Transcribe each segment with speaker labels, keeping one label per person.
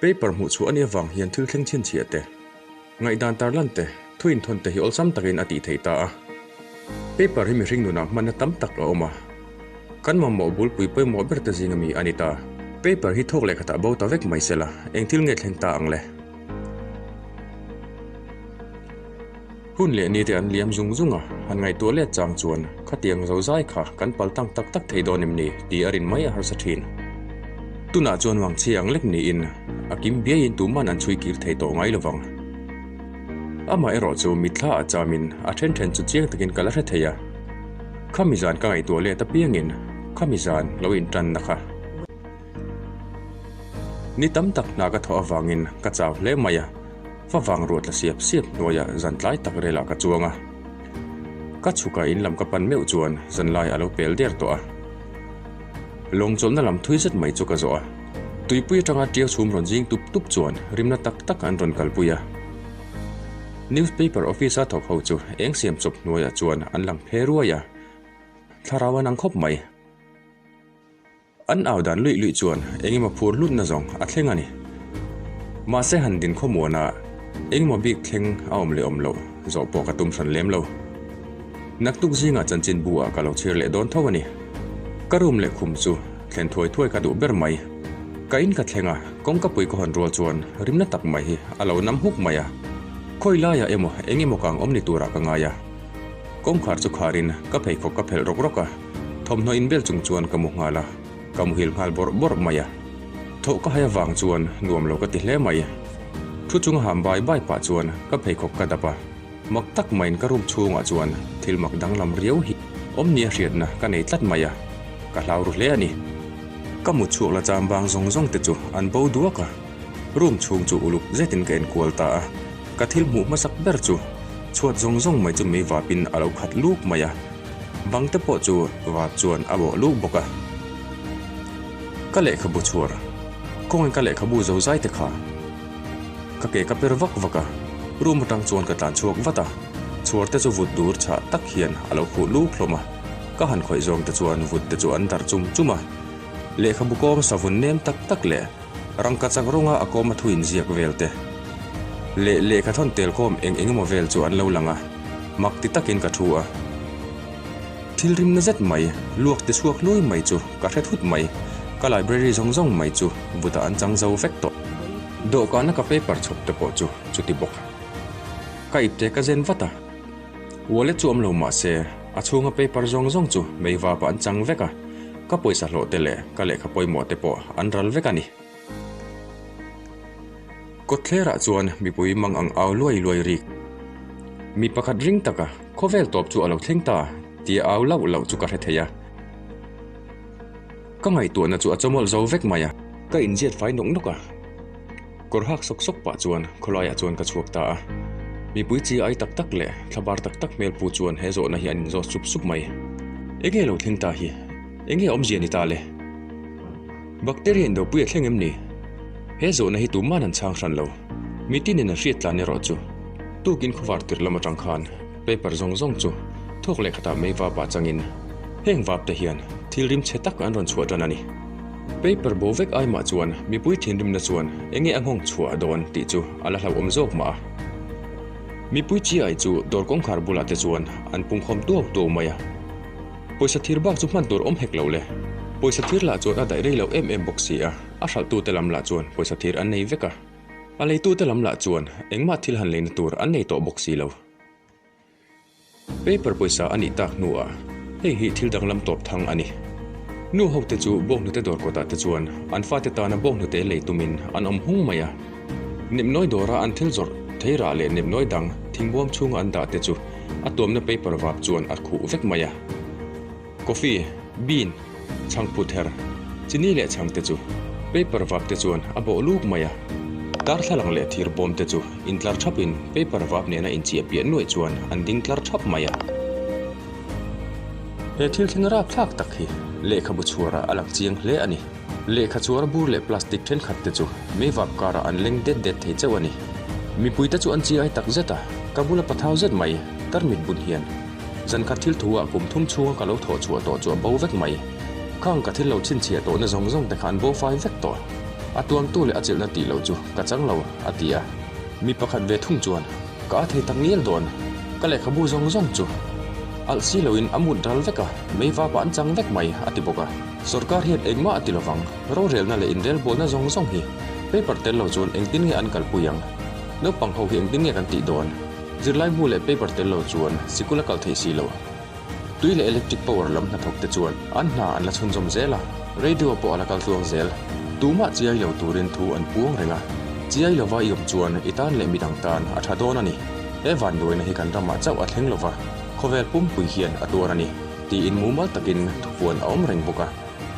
Speaker 1: Paper hmuh chhuah a nih avang hian thil thleng chhinchhiah te, ngaihdan tarlan te, thu inthawn te hi awlsam takin a tih theih ta a. Paper hi mihring nunah hmanna tam tak a awm a. Kan mamawh bulpui pawimawh ber te zing ami a ni ta. Paper hi thawk leh khatah bo ta vek mai sela, eng thil nge thleng ta ang le? Hun leh ni te an liam zung zung a, han ngaihtuah let chang chuan khatiang zo zai kha kan pal tang tak tak thei dawn em ni tih a rin mai a harsa thin. Tunah chuan Wangchhi ang lek niin a kim biaiin tuman an chhui kir thei tawh ngai lovang. Amah erawh chu mitthla ah chamin a then then chu chiang takin ka la hre thei a. Khami zan ka ngaihtuah let apiangin khami zan lo intanna kha. Ni tam tak hna ka thawh avangin ka chau hle mai a, favang ruah tla siap siap hnuaiah zan tlai tak relah ka chuang a. Ka chhuka in lam ka pan meuh chuan zanlai a lo pel der tawh a. Lawng chawlhna lam thui zet mai chu ka zawh a, tuipui atanga ṭiau chhum rawn zing tup tup chuan rimna tak tak an rawn kalpui a. Newspaper office-a thawk ho chu eng siam chawp hnuaiah chuan an lang phe ruai a, thlarau an ang khawp mai. An au dan luih luih chuan engemaw phur hlutna zawng a thleng a ni. Mahse han din khawmuanah engemaw bik thleng a awm leh awm loh zawh pawh ka tum hran lem lo. Naktuk zingah chanchinbu ah ka lo chhir leh dawn tho a ni. Ka room leh khum chu thlen thuai thuai ka duh ber mai. Ka in ka thleng a, kawngka pui ka hawn rual chuan rimna tak mai hi a lo nam huk mai a. Khawi laiah emaw engemaw kang awm ni turah ka ngai a. Kawngkhar chu kharin ka pheikhawk ka phelh rawk rawk a. Thawmhnaw inbel chung chuan ka mu nghal a, ka muhil nghal bawrh bawrh mai a. Thawh ka hai avang chuan nuam lo ka ti hle mai. Thu chunga ham bai bai pah chuan ka pheikhawk ka dap a, mak tak maiin ka room chhungah chuan thil mak danglam riau hi awm nia hriatna ka nei tlat mai a, ka hlau ru hle a ni. Ka mut chhuak la cham bang zawng zawng te chu an bo duak a, room chhung chu uluk zetin ka enkual ta a, ka thil hmuh hmasak ber chu chhuat zawng zawng mai chu mei vapin a lo khat luk mai a. Bang te pawh chu vap chuan a bawh luk bawk a. Ka lehkhabu chhuar, kawngin ka lehkhabu zo zai te kha. Ka ke ka per vak vak a, room atang chuan ka tlan chhuak vat a, chhuar te chu vut dur chhah tak hian a lo khuh luk hlawm a, ka han khawih zawng te chuan vut te chu an darh chum chum a. Lehkhabu kawm savun nem tak tak leh rangka chak rawnga a kawm a thu inziak vel te leh lehkha thawn tel khawm eng eng emaw vel chu an lo lang a. Mak ti takin ka thu a. Thil rimna zet mai, luak ti chhuak hlui mai chu ka hre thut mai. Ka library zawng zawng mai chu vutah an chang zo vek tawh. Dawhkana ka paper chhawp te pawh chu chuti bawk. Ka ipte ka zen vat a. Wallet chu awm lo mah se, a chhunga paper zawng zawng chu mei vapah an chang vek a. Ka pawisa hlawh te leh ka lehkha pawimawh te pawh an ral vek a ni. Kawtthlerah chuan mipui mang ang au luai luai rik. Mi pakhat ring taka khawvel tawp chu a lo thleng ta tia au lauh lauh chu ka hre thei a. Ka ngaihtuahna chu a chawmawlh zo vek mai a. Ka inziat fai nawk nawk a. Kawr hak sawk sawk pah chuan khawlaiah chuan ka chhuak ta a. Mipui chi ai tak tak leh thlabar tak tak hmel pu chuan he zawhna hi an inzawt sup sup mai. Enge lo thleng ta hi? Enge awmzia ni ta le? Bacteria in dopui a thleng em ni? He zawhna hi tuman an chhang hran lo. Mitinin an hriat tlan erawh chu tukin khawvar tir lam atang khan paper zawng zawng chu thawk leh khatah mei vap ah changin heng vap te hian thil rim chhe tak an rawn chhuah tan a ni. Paper bo vek ai mah chuan mipui thinrimna chuan enge a nghawng chhuah dawn tih chu a la hlauhawm zawk mah a. Mipui chi ai chu dawr kawngkhar bulah te chuan an pungkhawm tuau tuau mai a. Pawisa thir bak chu hman tur awm hek lo le. Pawisa thir lah chuan a daih rei lo em em bawk si a, a hralhtute lam lah chuan pawisa thir an nei vek a. A leitute lam lah chuan engmah thil han leina tur an nei tawh bawk si lo. Paper pawisa a nih tak hnuah hei hi thil danglam tawp thang a ni. Nu hote chu bawnghnute dawr kawtah te chuan an fate tana bawnghnute lei tumin an awm hung mai a. Nepnawi dawra an thil zawrh theirah leh nepnawi dang thingbuam chhunga an dah te chu a tuamna paper vap chuan a khuh vek mai a. Coffee, bean, chhangphut her, chini leh chhang te chu paper vap te chuan a bawh luk mai a. Darthlalang leh thir bawm te chu intlar thapin paper vap nena inchiah piah nuaih chuan an ding tlar thap mai a. He thil thleng rapthlak tak hi lehkhabu chhuarah a lang chiang hle a ni. Lehkha chuar bur leh plastic thenkhat te chu mei vap karah an leng det det thei chauh a ni. Mipui te chu an chi ai tak zet a, ka bula pathau zet mai, tarmit bun hian. Zankhat thil thu ah kum thum chhunga ka lo thawh chhuah tawh chu a bo vek mai. Khang ka thil lo chhinchhiah tawhna zawng zawng te kha an bo fai vek tawh. A tuamtu leh a chelhna tih loh chu ka chang lo, a ti a. Mi pakhat ve thung chuan, Ka a thei tak ngial dawn, ka lehkhabu zawng zawng chu alh si loin a mut ral vek a, mei vapah an chang vek mai, a ti bawk a. Sorkar hian engmah a ti lovang, rorelna leh inrelbawlna zawng zawng hi paper tel lo chuan engtin nge an kalpui ang? Naupang ho hi engtin nge kan tih dawn? Zirlaibu leh paper tel lo chuan sikul a kal theih si lo. Tui leh electric power lam hnathawk te chuan an hna an la chhunzawm zel a, radio pawh a la kal tluang zel. Tumah chiai lo turin thu an puang reng a, chiai lova i awm chuan i tan leh midang tan a tha dawn a ni. He vanduaina hi kan ramah chauh a thleng lova, khawvel pumpui hian a tuar a ni, tiin mumal takin thupuan a awm reng bawk a.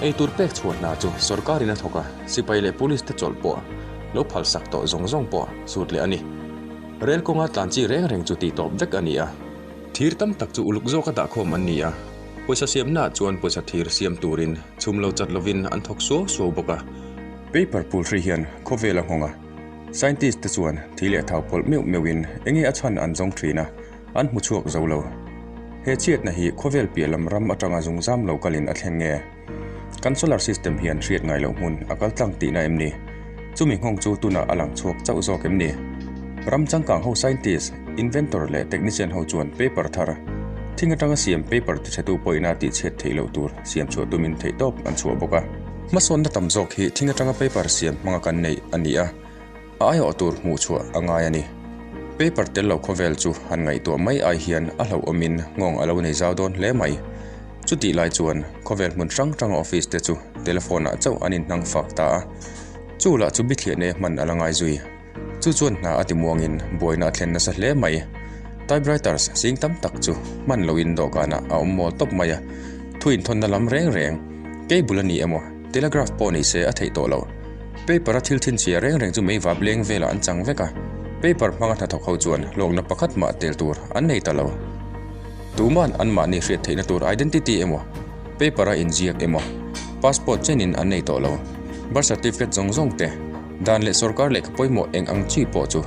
Speaker 1: Eitur pek chhuah hna chu sorkarin a thawk a, sipai leh police te chawlh pawh lo phalsak tawh zawng zawng pawh sut leh a ni. Rel kawnga tlan chi reng reng chu tihtawp vek a ni a. Thir tam tak chu uluk zawka dahkhawm an ni a, pawisa siamnaah chuan pawisa thir siam turin chhum lo chat lovin an thawk suau suau bawk a. Paper pulhri hian khawvel a nghawng a, scientist te chuan thi leh thau pawlh meuh meuhin enge a chhan an zawng thin a, an hmu chhuak zo lo. He chhiatna hi khawvel piah lam ram atanga zungzam lo kalin a thleng nge? Kan solar system hian hriat ngai loh hmun a kal tlang tihna em ni? Chumi nghawng chu tunah a lang chhuak chauh zawk em ni? Ram changkang ho scientist, inventor leh technician ho chuan paper thar, thing atanga siam paper tichhetu pawhina tihchhiat theih loh tur siam chhuah tumin theihtawp an chhuah bawk a. Hmasawnna tam zawk hi thing atanga paper siam hmanga kan neih a ni a. A aiawh tur hmuh chhuah a ngai a ni. Paper tel lo khawvel chu han ngaihtuah mai ai hian a hlauhawmin nghawng a lo nei zau dawn hle mai. Chutih lai chuan khawvel hmun hrang hranga office te chu telephone ah chauh an inhnang fak ta a. Chu lah chu bithliah nei hman a la ngai zui. Chu chuan hna a ti muangin buaina a thlen nasa hle mai. Typewriters sing tam tak chu hman loin dawhkanah a awm mawl tawp mai a. Thu inthawnna lam reng reng, cable a ni emaw, telegraph pawh ni se a theih tawh lo. Paper a thil thinchhia reng reng chu mei vap leng velah an chang vek a, paper hmanga hnathawk ho chuan hlawkna pakhat mah tel tur an nei ta lo. Tuman anmahni hriat theihna tur identity emaw, paper a inziak emaw, passport chenin an nei tawh lo. Birth certificate zawng zawng te, dan leh sorkar lehkha pawimawh eng ang chi pawh chu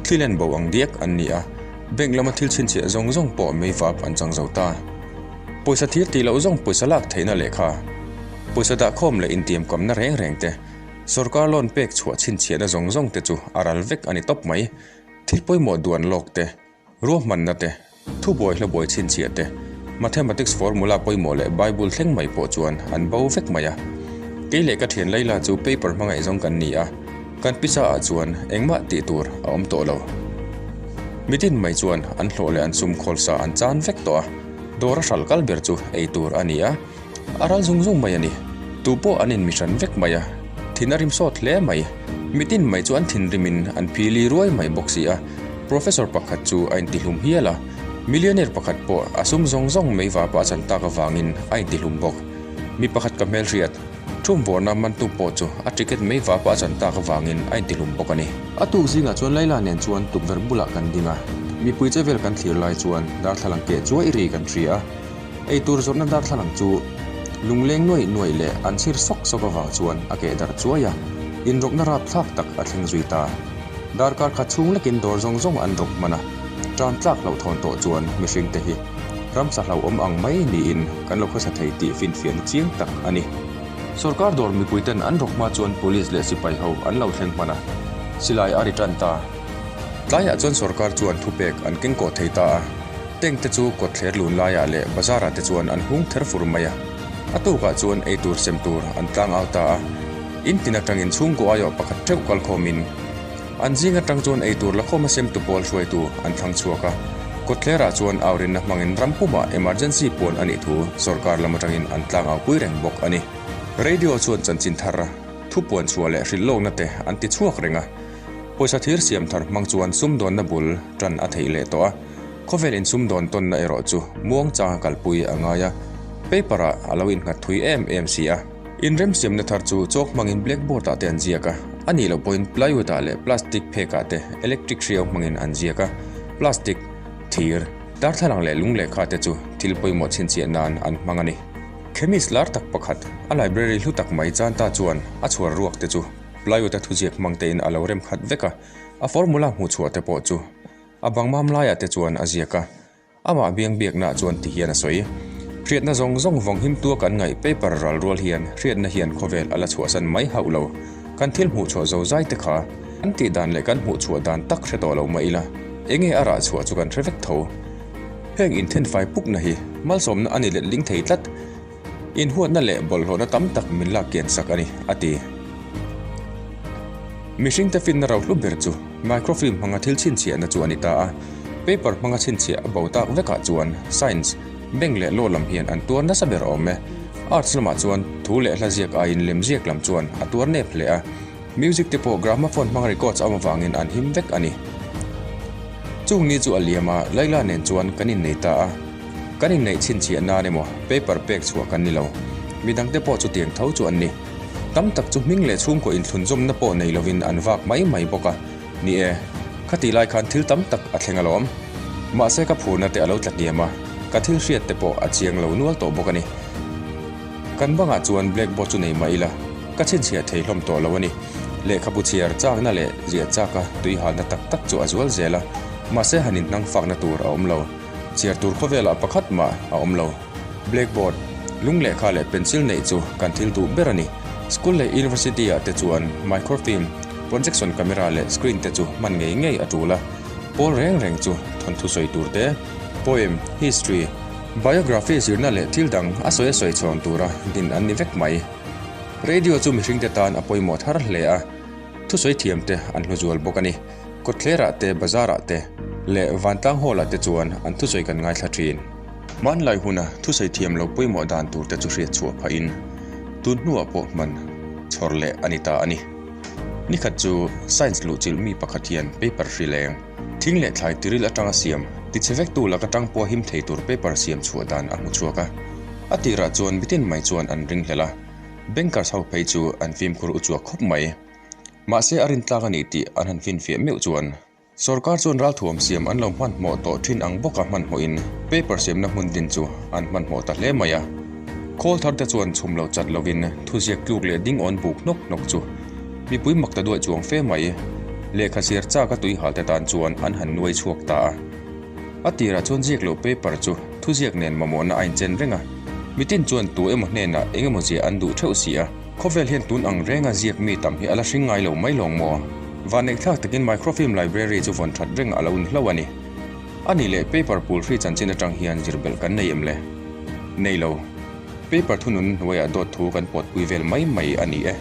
Speaker 1: thlilen bo ang diak an ni a, bank lama thil chhinchhiah zawng zawng pawh mei vap an chang zo ta. Pawisa thir tih loh zawng pawisa lak theihna lehkha, pawisa dahkhawm leh intiamkamna reng reng te, sorkar loan pek chhuah chhinchhiahna zawng zawng te chu a ral vek a ni tawp mai. Thil pawimawh duan lawk te, ruahmanna te, thubuai hlabuai chhinchhiah te, mathematics formula pawimawh leh Bible thleng mai pawh chuan an bo vek mai a. Kei leh ka thian Layla chu paper hmangaih zawng kan ni a. Kan pisa ah chuan engmah tih tur a awm tawh lo. Mitin mai chuan an hlawh leh an sum khawl sa an chan vek tawh a, dawr a hralh kal ber chu ei tur a ni a, a ral zung zung mai a ni. Tu pawh an inmihran vek mai a, thin a rim sawt hle mai. Mitin mai chu an thinrimin an phili ruai mai bawk si a, Professor pakhat chu a intihlum hial a, millionaire pakhat pawh a sum zawng zawng mei vapa a chan tak avangin a intihlum bawk. Mi pakhat ka hmelhriat. Thumvawrna mantu pawh chu a ticket mai vapa a chan tak avangin a intihlum bawk a ni. A tuk zingah chuan Laila nen chuan tukverh bulah kan ding a, mipui che vel kan thlir lai chuan darthlalang keh chuai ri kan hria a. Eitur zawrhna darthlalang chu lungleng nuaih nuaih leh an chhir sawk sawk avang chuan a keh darh chuai a, inrawkna rapthlak tak a thleng zui ta. Darkar khat chhung lekin dawr zawng zawng an rawk hman a, tan tlak hlauhthawn tawh chuan mihringte hi Ramsa hlauhawm ang mai niin kan lo khawsa thei tih finfiahna chiang tak a ni. Sorkar dawr mipuiten an rawk hma chuan Police leh sipai ho an lo thleng hman a, silai a ri tan ta. Tlaiah chuan sorkar chuan thupek an keng kawh thei ta a, tank te chu kawtthler lun laiah leh bazar ah te chuan an hung ther fur mai a. A tukah chuan eitur sem tur an tlang au ta a, in tin atangin chhungkaw aiawh pakhat theuh kalkhawmin, An zing atang chuan eitur lakhawm a semtu pawl hruaitu an thlang chhuak a, kawtthlerah chuan aurinna hmangin ram pumah emergency puan a nih thu sorkar lam atangin an tlang aupui reng bawk a ni. Radio chuan chanchin thar, thu puan chhuah leh hrilh lawkna te an ti chhuak reng a, pawisa thir siam thar hmang chuan sumdawnna bul tan a theih leh tawh a, khawvel insumdawn tawnna erawh chu muangchanga kalpui a ngai a, paper-ah a lo innghat thui em em si a. Inremsiamna thar chu chalk hmangin blackboard ah te an ziak a, a nih loh pawhin plywood ah leh plastic phek ah te electric hriau hmangin an ziak a, plastic, thir, darthlalang leh lung lehkha te chu thil pawimawh chhinchhiah nan an hmang a ni. Chemist lar tak pakhat, a library hlu tak mai chan ta chuan a chhuar ruak te chu plywood a thuziak hmang tein a lo rem khat vek a, a formula hmuhchhuah te pawh chu a bang mam laiah te chuan a ziak a. Amah biang biaknaah chuan ti hian a sawi. Hriatna zawng zawng vawng him tua kan ngaih paper ral rual hian hriatna hian khawvel a la chhuahsan mai hauh lo. Kan thil hmuhchhuah zo zai te kha kan tih dan leh kan hmuhchhuah dan tak hre tawh lo mah ila, enge a rah chhuah chu kan hre vek tho. Heng inthenfai pukna hi malsawmna a ni letling thei tlat. Inhuatna leh bawlhhlawhna tam tak min lak kian sak a ni, a ti. Mihringte finna rohlu ber chu microfilm hmanga thil chhinchhiahna chu a ni ta a. Paper hmanga chhinchhiah a bo tak vekah chuan science, bank leh law lam hian an tuar nasa ber awm e. Arts lamah chuan thu leh hla ziak aiin lem ziak lam chuan a tuar nep hle a. Music te pawh gramophone hmanga records a awm avangin an him vek a ni. Chung ni chu a liam a, Laila nen chuan kan innei ta a. Kan inneih chhinchhiah nan emaw paper pek chhuah kan ni lo. Midangte pawh chutiang tho chu an ni. Tam tak chu hming leh chhungkaw inthlunzawmna pawh nei lovin an vak mai mai bawk a. Ni e, khati lai khan thil tam tak a thleng alawm. Mahse ka phurna te a lo tla hniam a, ka thil hriat te pawh a chiang lo nual tawh bawk a ni. Kan bangah chuan blackboard chu nei mah ila, ka chhinchhiah thei hlawm tawh lo a ni. Lehkhabu chhiar chakna leh ziah chaka tui halna tak tak chu a zual zel a, mahse han inhnang fakna tur a awm lo. Chhiar tur khawvelah pakhat mah a awm lo. Blackboard, lung lehkha leh pencil neih chu kan thil duh ber a ni. School leh University ah te chuan microfilm, projection camera leh screen te chu hman ngei ngei a tul a. Pawl reng reng chu thawnthu sawi tur te, poem, history, biography zirna leh thil dang a sawi a sawi chhawn tura din an ni vek mai. Radio chu mihringte tan a pawimawh thar hle a, thusawi thiam te an hlu zual bawk a ni. Kawtthlerah te, bazarah te leh vantlang hall ah te chuan an thusawi kan ngaithla thin. Hmanlai huna thusawi thiam lo pawimawh dan tur te chu hriat chhuah phahin tun hnuah pawh hman chhawr leh a ni ta a ni. Nikhat chu Science luhchilh mi pakhat hian paper hri leng, thing leh thlai tiril atanga siam, tichhe vektu laka tang pawha him thei tur paper siam chhuah dan a hmu chhuak a. A tirah chuan mitin mai chuan an ringhlel a, bankers ho phei chu an fimkhur uchuak khawp mai. Mahse a rintlak a ni tih an han finfiah meuh chuan Sorkar chuan ralthuam siam an lo hmanhmawh tawh thin ang bawka hmanhmawhin paper siamna hmun din chu an hmanhmawh ta hle mai a. Khawl thar te chuan chhum lo chat lovin thuziak tluk leh ding awn buk hnawk hnawk chu mipui mak ta duai chuang fe mai. Lehkha chhiar chak a tuihal te tan chuan an han nuai chhuak ta a. A tirah chuan ziak loh paper chu thuziak nen mamawhna a inchen reng a, mitin chuan tu emaw hnenah eng emaw zia an duh theuh si a. Khawvel hian tun ang renga ziak mi tam hi a la hring ngai lo mai lawng maw? Vanneihthlak takin microfilm library chu vawn that reng a lo inhlo a ni. A nih leh paper pul hri chanchin atang hian zir belh kan nei em le? Nei lo. Paper thunun hnuaiah dawt thu kan pawtpui vel mai mai a ni e.